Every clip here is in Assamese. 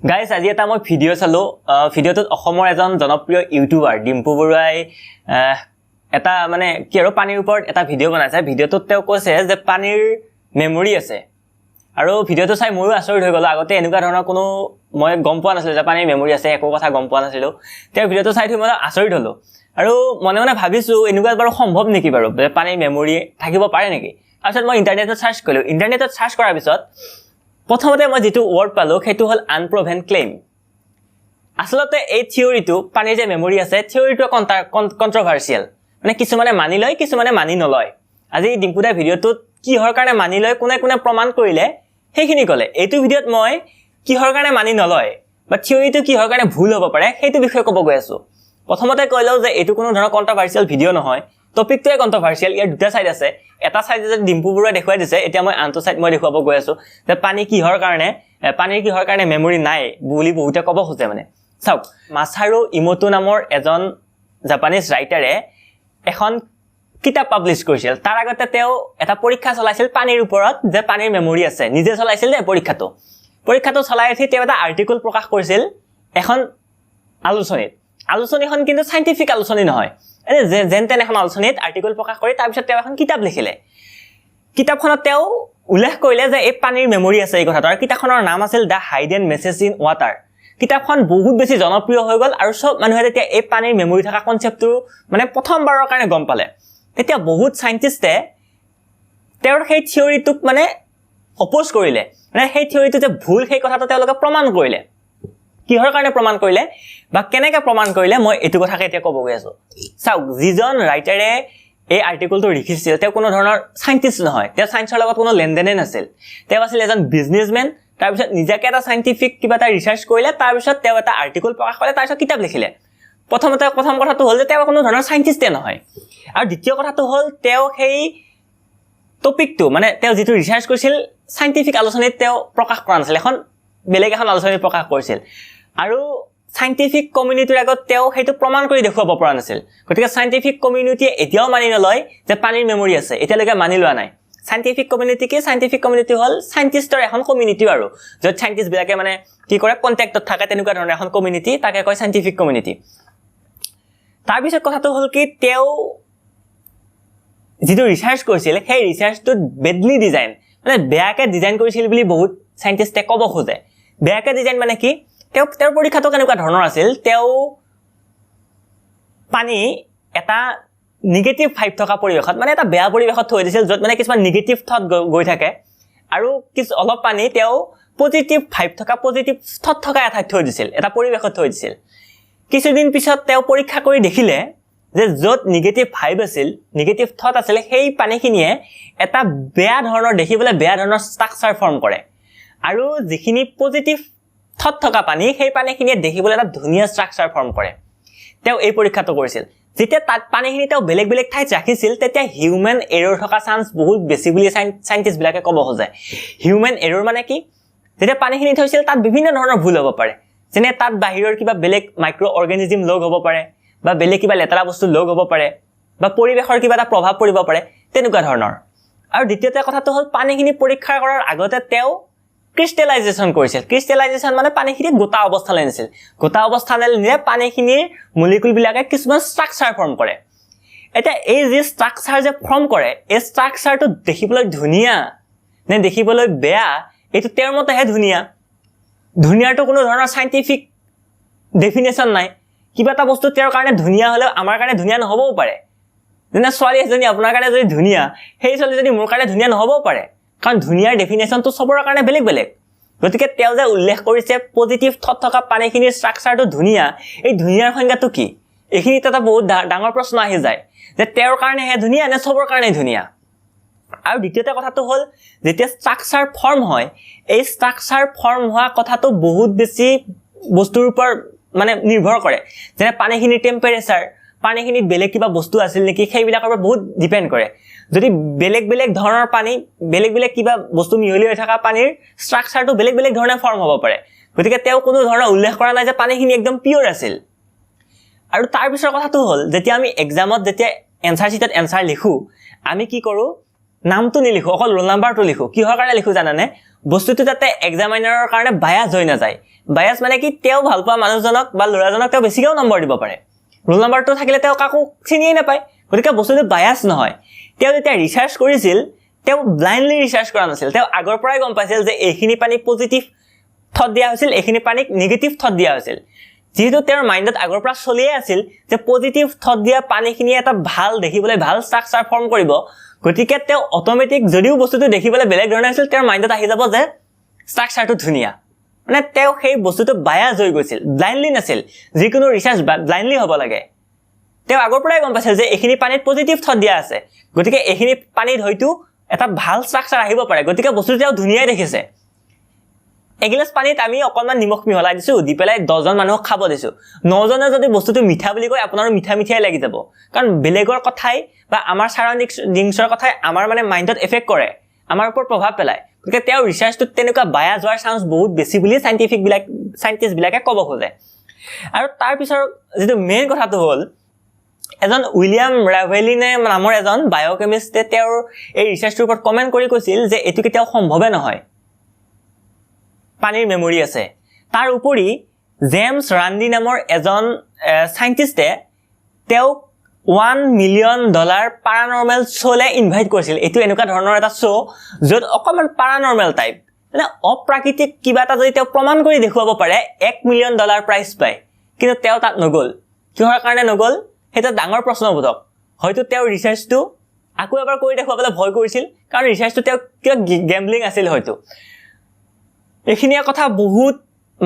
গাইজ, আজি এটা মই ভিডিঅ' চালোঁ। ভিডিঅ'টোত অসমৰ এজন জনপ্ৰিয় ইউটিউবাৰ ডিম্পু বৰুৱাই এটা মানে কি আৰু পানীৰ ওপৰত এটা ভিডিঅ' বনাইছে। ভিডিঅ'টোত তেওঁ কৈছে যে পানীৰ মেমৰি আছে আৰু ভিডিঅ'টো চাই ময়ো আচৰিত হৈ গ'লোঁ। আগতে এনেকুৱা ধৰণৰ কোনো মই গম পোৱা নাছিলোঁ যে পানীৰ মেমৰি আছে, একো কথা গম পোৱা নাছিলোঁ। তেওঁৰ ভিডিঅ'টো চাই থৈ মই আচৰিত হ'লোঁ আৰু মনে মনে ভাবিছোঁ, এনেকুৱা বাৰু সম্ভৱ নেকি বাৰু যে পানীৰ মেমৰি থাকিব পাৰে নেকি? তাৰপিছত মই ইণ্টাৰনেটত চাৰ্চ কৰিলোঁ। ইণ্টাৰনেটত চাৰ্চ কৰাৰ পিছত প্ৰথমতে মই যিটো ৱৰ্ড পালোঁ, সেইটো হ'ল আনপ্ৰভেন ক্লেইম। আচলতে এই থিয়ৰিটো, পানীৰ যে মেমৰি আছে, থিয়ৰিটো কণ্ট্ৰভাৰ্চিয়েল। মানে কিছুমানে মানি লয়, কিছুমানে মানি নলয়। আজি ডিম্পুদাৰ ভিডিঅ'টোত কিহৰ কাৰণে মানি লয়, কোনে কোনে প্ৰমাণ কৰিলে, সেইখিনি ক'লে। এইটো ভিডিঅ'ত মই কিহৰ কাৰণে মানি নলয় বা থিয়ৰিটো কিহৰ কাৰণে ভুল হ'ব পাৰে, সেইটো বিষয়ে ক'ব গৈ আছোঁ। প্ৰথমতে কৈ লওঁ যে এইটো কোনো ধৰণৰ কণ্ট্ৰভাৰ্চিয়েল ভিডিঅ' নহয়, টপিকটোৱে কণ্ট্ৰভাৰ্চিয়েল। ইয়াৰ দুটা ছাইড আছে। এটা ছাইড যে ডিম্পু বৰুৱাই দেখুৱাই দিছে, এতিয়া মই আনটো ছাইড মই দেখুৱাব গৈ আছোঁ যে পানীৰ কিহৰ কাৰণে মেমৰি নাই বুলি বহুতে ক'ব খোজে। মানে চাওক, মাছাৰু ইমটো নামৰ এজন জাপানীজ ৰাইটাৰে এখন কিতাপ পাব্লিছ কৰিছিল। তাৰ আগতে তেওঁ এটা পৰীক্ষা চলাইছিল পানীৰ ওপৰত যে পানীৰ মেমৰি আছে। নিজে চলাইছিল দেই পৰীক্ষাটো। পৰীক্ষাটো চলাই উঠি তেওঁ এটা আৰ্টিকল প্ৰকাশ কৰিছিল এখন আলোচনীত। আলোচনীখন কিন্তু চাইণ্টিফিক আলোচনী নহয়, এনে যেন তেন এখন আলোচনীত আৰ্টিকল প্ৰকাশ কৰি তাৰপিছত তেওঁ এখন কিতাপ লিখিলে। কিতাপখনত তেওঁ উল্লেখ কৰিলে যে এই পানীৰ মেমৰি আছে এই কথাটো, আৰু কিতাপখনৰ নাম আছিল The Hidden Message in Water। কিতাপখন বহুত বেছি জনপ্ৰিয় হৈ গ'ল আৰু চব মানুহে তেতিয়া এই পানীৰ মেমৰি থকা কনচেপ্টটো মানে প্ৰথমবাৰৰ কাৰণে গম পালে। তেতিয়া বহুত চাইণ্টিষ্টে তেওঁৰ সেই থিয়ৰিটোক মানে অপ'জ কৰিলে, মানে সেই থিয়ৰিটো যে ভুল, সেই কথাটো তেওঁলোকে প্ৰমাণ কৰিলে। কিহৰ কাৰণে প্ৰমাণ কৰিলে বা কেনেকৈ প্ৰমাণ কৰিলে, মই এইটো কথাকে এতিয়া ক'ব গৈ আছোঁ। চাওক, যিজন ৰাইটাৰে এই আৰ্টিকলটো লিখিছিল, তেওঁ কোনো ধৰণৰ চাইণ্টিষ্ট নহয়। তেওঁ চায়েন্সৰ লগত কোনো লেনদেনেই নাছিল। তেওঁ আছিল এজন বিজনেছমেন। তাৰপিছত নিজাকে এটা চাইণ্টিফিক কিবা এটা ৰিচাৰ্চ কৰিলে, তাৰপিছত তেওঁ এটা আৰ্টিকল প্ৰকাশ কৰিলে, তাৰপিছত কিতাপ লিখিলে। প্ৰথমতে প্ৰথম কথাটো হ'ল যে তেওঁ কোনো ধৰণৰ চাইণ্টিষ্টে নহয় আৰু দ্বিতীয় কথাটো হ'ল তেওঁ সেই টপিকটো, মানে তেওঁ যিটো ৰিচাৰ্চ কৰিছিল, চাইণ্টিফিক আলোচনীত তেওঁ প্ৰকাশ কৰা নাছিল, এখন বেলেগ এখন আলোচনীত প্ৰকাশ কৰিছিল আৰু চাইণ্টিফিক কমিউনিটিৰ আগত তেওঁ সেইটো প্ৰমাণ কৰি দেখুৱাব পৰা নাছিল। গতিকে চাইণ্টিফিক কমিউনিটিয়ে এতিয়াও মানি নলয় যে পানীৰ মেমৰি আছে, এতিয়ালৈকে মানি লোৱা নাই। চাইণ্টিফিক কমিউনিটি কি? চাইণ্টিফিক কমিউনিটি হ'ল চাইণ্টিষ্টৰ এখন কমিউনিটি আৰু য'ত চাইণ্টিষ্টবিলাকে মানে কি কৰে, কণ্টেক্টত থাকে, তেনেকুৱা ধৰণৰ এখন কমিউনিটি, তাকে কয় চাইণ্টিফিক কমিউনিটি। তাৰপিছত কথাটো হ'ল কি, তেওঁ যিটো ৰিচাৰ্চ কৰিছিল, সেই ৰিচাৰ্চটোত বেডলি ডিজাইন, মানে বেয়াকৈ ডিজাইন কৰিছিল বুলি বহুত চাইণ্টিষ্টে ক'ব খোজে। বেয়াকৈ ডিজাইন মানে কি? তেওঁৰ পৰীক্ষাটো কেনেকুৱা ধৰণৰ আছিল? তেওঁ পানী এটা নিগেটিভ ভাইব থকা পৰিৱেশত, মানে এটা বেয়া পৰিৱেশত থৈ দিছিল, য'ত মানে কিছুমান নিগেটিভ থট গৈ থাকে আৰু কিছু অলপ পানী তেওঁ পজিটিভ ভাইব থকা, পজিটিভ থট থকা এঠাইত থৈ দিছিল, এটা পৰিৱেশত থৈ দিছিল। কিছুদিন পিছত তেওঁ পৰীক্ষা কৰি দেখিলে যে য'ত নিগেটিভ ভাইব আছিল, নিগেটিভ থট আছিলে, সেই পানীখিনিয়ে এটা বেয়া ধৰণৰ, দেখিবলৈ বেয়া ধৰণৰ ষ্ট্ৰাকচাৰ ফৰ্ম কৰে আৰু যিখিনি পজিটিভ থট থকা পানী, সেই পানীখিনিয়ে দেখিবলৈ এটা ধুনীয়া ষ্ট্ৰাকচাৰ ফৰ্ম কৰে। তেওঁ এই পৰীক্ষাটো কৰিছিল। যেতিয়া তাত পানীখিনি তেওঁ বেলেগ বেলেগ ঠাইত ৰাখিছিল, তেতিয়া হিউমেন এৰৰ থকা চান্স বহুত বেছি বুলি চাইণ্টিষ্টবিলাকে ক'ব খোজে। হিউমেন এৰৰ মানে কি? যেতিয়া পানীখিনি থৈছিল, তাত বিভিন্ন ধৰণৰ ভুল হ'ব পাৰে, যেনে তাত বাহিৰৰ কিবা বেলেগ মাইক্ৰ' অৰ্গেনিজিম লগ হ'ব পাৰে বা বেলেগ কিবা লেতেৰা বস্তু লগ হ'ব পাৰে বা পৰিৱেশৰ কিবা এটা প্ৰভাৱ পৰিব পাৰে, তেনেকুৱা ধৰণৰ। আৰু দ্বিতীয়তে কথাটো হ'ল, পানীখিনি পৰীক্ষা কৰাৰ আগতে তেওঁ ক্ৰিষ্টেলাইজেশ্যন কৰিছিল। ক্ৰিষ্টেলাইজেশ্যন মানে পানীখিনি গোটা অৱস্থালৈ নিছিল। গোটা অৱস্থালৈ নিলে পানীখিনিৰ মলিকুলবিলাকে কিছুমান ষ্ট্ৰাকচাৰ ফৰ্ম কৰে। এতিয়া এই যি ষ্ট্ৰাকচাৰ যে ফৰ্ম কৰে, এই ষ্ট্ৰাকচাৰটো দেখিবলৈ ধুনীয়া নে দেখিবলৈ বেয়া, এইটো তেওঁৰ মতেহে ধুনীয়া। ধুনীয়াৰটো কোনো ধৰণৰ চাইণ্টিফিক ডেফিনেশ্যন নাই। কিবা এটা বস্তু তেওঁৰ কাৰণে ধুনীয়া হ'লেও আমাৰ কাৰণে ধুনীয়া নহ'বও পাৰে। যেনে ছোৱালী এজনী আপোনাৰ কাৰণে যদি ধুনীয়া, সেই ছোৱালীজনী মোৰ কাৰণে ধুনীয়া নহ'বও পাৰে, কাৰণ ধুনীয়াৰ ডেফিনেশ্যনটো চবৰে কাৰণে বেলেগ বেলেগ। গতিকে তেওঁ যে উল্লেখ কৰিছে পজিটিভ থট থকা পানীখিনিৰ ষ্ট্ৰাকচাৰটো ধুনীয়া, এই ধুনীয়াৰ সংজ্ঞাটো কি? এইখিনিত এটা বহুত ডাঙৰ প্ৰশ্ন আহি যায় যে তেওঁৰ কাৰণেহে ধুনীয়া নে চবৰ কাৰণে ধুনীয়া? আৰু দ্বিতীয়তে কথাটো হ'ল, যেতিয়া ষ্ট্ৰাকচাৰ ফৰ্ম হয়, এই ষ্ট্ৰাকচাৰ ফৰ্ম হোৱা কথাটো বহুত বেছি বস্তুৰ ওপৰত মানে নিৰ্ভৰ কৰে, যেনে পানীখিনিৰ টেম্পাৰেচাৰ, পানীখিনিত বেলেগ কিবা বস্তু আছিল নেকি, সেইবিলাকৰ ওপৰত বহুত ডিপেণ্ড কৰে। যদি বেলেগ বেলেগ ধৰণৰ পানী, বেলেগ বেলেগ কিবা বস্তু মিহলি হৈ থকা পানীৰ ষ্ট্ৰাকচাৰটো বেলেগ বেলেগ ধৰণে ফৰ্ম হ'ব পাৰে। গতিকে তেওঁ কোনো ধৰণৰ উল্লেখ কৰা নাই যে পানীখিনি একদম পিয়'ৰ আছিল। আৰু তাৰপিছৰ কথাটো হ'ল, যেতিয়া আমি এক্সামত যেতিয়া এনচাৰ চিটত এনচাৰ লিখোঁ, আমি কি কৰোঁ? নামটো নিলিখোঁ, অকল ৰোল নাম্বাৰটো লিখোঁ। কিহৰ কাৰণে লিখোঁ জানানে? বস্তুটো যাতে এক্সামাইনাৰৰ কাৰণে বায়াজ হৈ নাযায়। বায়াজ মানে কি, তেওঁ ভাল পোৱা মানুহজনক বা ল'ৰাজনক তেওঁ বেছিকৈও নম্বৰ দিব পাৰে। ৰোল নাম্বাৰটো থাকিলে তেওঁ কাকো চিনিয়েই নাপায়, গতিকে বস্তুটো বায়াজ নহয়। তেওঁ যেতিয়া ৰিচাৰ্চ কৰিছিল, তেওঁ ব্লাইণ্ডলি ৰিচাৰ্চ কৰা নাছিল। তেওঁ আগৰ পৰাই গম পাইছিল যে এইখিনি পানী পজিটিভ থট দিয়া হৈছিল, এইখিনি পানীক নিগেটিভ থট দিয়া হৈছিল। যিহেতু তেওঁৰ মাইণ্ডত আগৰ পৰা চলিয়ে আছিল যে পজিটিভ থট দিয়া পানীখিনিয়ে এটা ভাল দেখিবলৈ ভাল ষ্ট্ৰাকচাৰ ফৰ্ম কৰিব, গতিকে তেওঁ অট'মেটিক যদিও বস্তুটো দেখিবলৈ বেলেগ ধৰণে আছিল, তেওঁৰ মাইণ্ডত আহি যাব যে ষ্ট্ৰাকচাৰটো ধুনীয়া। মানে তেওঁ সেই বস্তুটো বায়াজ হৈ গৈছিল, ব্লাইণ্ডলি নাছিল। যিকোনো ৰিচাৰ্চ ব্লাইণ্ডলি হ'ব লাগে। তেওঁ আগৰ পৰাই গম পাইছিল যে এইখিনি পানীত পজিটিভ থট দিয়া আছে, গতিকে এইখিনি পানীত হয়তো এটা ভাল ষ্ট্ৰাকচাৰ আহিব পাৰে, গতিকে বস্তুটো তেওঁ ধুনীয়াই দেখিছে। এগিলাচ পানীত আমি অকণমান নিমখ মিহলাই দিছোঁ, দি পেলাই 10জন মানুহক খাব দিছোঁ। 9জনে যদি বস্তুটো মিঠা বুলি কয়, আপোনাৰো মিঠা মিঠাই লাগি যাব। কাৰণ বেলেগৰ কথাই বা আমাৰ ছাৰাউণ্ডিংছৰ কথাই আমাৰ মানে মাইণ্ডত এফেক্ট কৰে, আমাৰ ওপৰত প্ৰভাৱ পেলায়। গতিকে তেওঁৰ ৰিচাৰ্চটোত তেনেকুৱা বায়াজ হোৱাৰ চান্স বহুত বেছি বুলি চাইণ্টিষ্টবিলাকে ক'ব খোজে। আৰু তাৰপিছৰ যিটো মেইন কথাটো হ'ল, এজন উইলিয়াম ৰাভেলিনে নামৰ এজন বায়'কেমিষ্টে তেওঁৰ এই ৰিচাৰ্চটোৰ ওপৰত কমেণ্ট কৰি কৈছিল যে এইটো কেতিয়াও সম্ভৱে নহয়, পানীৰ মেমৰি আছে। তাৰ উপৰি জেমছ ৰাণ্ডি নামৰ এজন চাইণ্টিষ্টে তেওঁক $1 মিলিয়ন পাৰানৰ্মেল শ্ব'লে ইনভাইট কৰিছিল। এইটো এনেকুৱা ধৰণৰ এটা শ্ব' য'ত অকণমান পাৰানৰ্মেল টাইপ, মানে অপ্ৰাকৃতিক কিবা এটা যদি তেওঁ প্ৰমাণ কৰি দেখুৱাব পাৰে, $1 মিলিয়ন প্ৰাইজ পায়। কিন্তু তেওঁ তাত নগ'ল। কিহৰ কাৰণে নগ'ল, সেইটো ডাঙৰ প্ৰশ্নবোধক। হয়তো তেওঁৰ ৰিচাৰ্চটো আকৌ এবাৰ কৰি দেখুৱাবলৈ ভয় কৰিছিল, কাৰণ ৰিচাৰ্চটো তেওঁ কিবা গেম্বলিং আছিল হয়তো। এইখিনিয়ে কথা। বহুত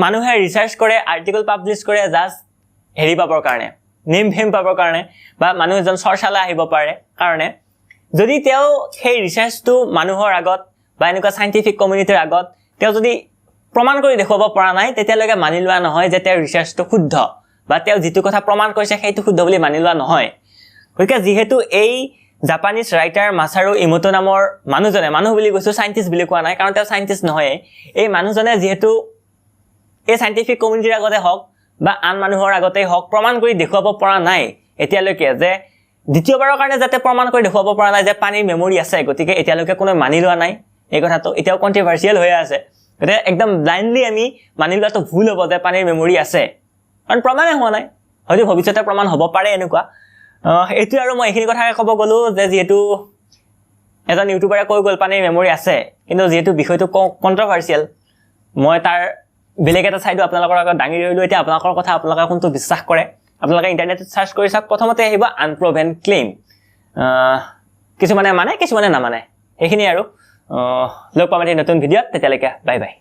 মানুহে ৰিচাৰ্চ কৰে, আৰ্টিকল পাব্লিছ কৰে জাষ্ট হেৰি পাবৰ কাৰণে, নেম ফেম পাবৰ কাৰণে বা মানুহ এজন চৰ্চালৈ আহিব পাৰে কাৰণে। যদি তেওঁ সেই ৰিচাৰ্চটো মানুহৰ আগত বা এনেকুৱা চাইণ্টিফিক কমিউনিটিৰ আগত তেওঁ যদি প্ৰমাণ কৰি দেখুৱাব পৰা নাই, তেতিয়ালৈকে মানি লোৱা নহয় যে তেওঁৰ ৰিচাৰ্চটো শুদ্ধ বা তেওঁ যিটো কথা প্ৰমাণ কৰিছে সেইটো শুদ্ধ বুলি মানি লোৱা নহয়। গতিকে যিহেতু এই জাপানীজ ৰাইটাৰ মাছাৰু ইমোটো নামৰ মানুহজনে, মানুহ বুলি কৈছোঁ, চাইণ্টিষ্ট বুলি কোৱা নাই, কাৰণ তেওঁ চাইণ্টিষ্ট নহয়েই, এই মানুহজনে যিহেতু এই চাইণ্টিফিক কমিউনিটিৰ আগতে হওক বা আন মানুহৰ আগতেই হওক প্ৰমাণ কৰি দেখুৱাব পৰা নাই এতিয়ালৈকে, যে দ্বিতীয়বাৰৰ কাৰণে যাতে প্ৰমাণ কৰি দেখুৱাব পৰা নাই যে পানীৰ মেমৰি আছে, গতিকে এতিয়ালৈকে কোনেও মানি লোৱা নাই এই কথাটো, এতিয়াও কণ্ট্ৰভাৰ্চিয়েল হৈ আছে। গতিকে একদম ব্লাইণ্ডলি আমি মানি লোৱাটো ভুল হ'ব যে পানীৰ মেমৰি আছে, কাৰণ প্ৰমাণে হোৱা নাই। হয়তো ভৱিষ্যতে প্ৰমাণ হ'ব পাৰে এনেকুৱা। এইটোৱে আৰু মই এইখিনি কথাকে ক'ব গ'লোঁ যে যিহেতু এজন ইউটিউবাৰে কৈ গ'ল পানীৰ মেমৰি আছে, কিন্তু যিহেতু বিষয়টো কণ্ট্ৰভাৰ্চিয়েল, মই তাৰ বেলেগ এটা ছাইডো আপোনালোকৰ আগত দাঙি ধৰিলোঁ। এতিয়া আপোনালোকৰ কথা, আপোনালোকে কোনটো বিশ্বাস কৰে, আপোনালোকে ইণ্টাৰনেটত চাৰ্চ কৰি চাওক, প্ৰথমতে আহিব আনপ্ৰভেন ক্লেইম। কিছুমানে মানে, কিছুমানে নামানে। সেইখিনিয়ে আৰু লগ পাম এটি নতুন ভিডিঅ'ত, তেতিয়ালৈকে বাই বাই।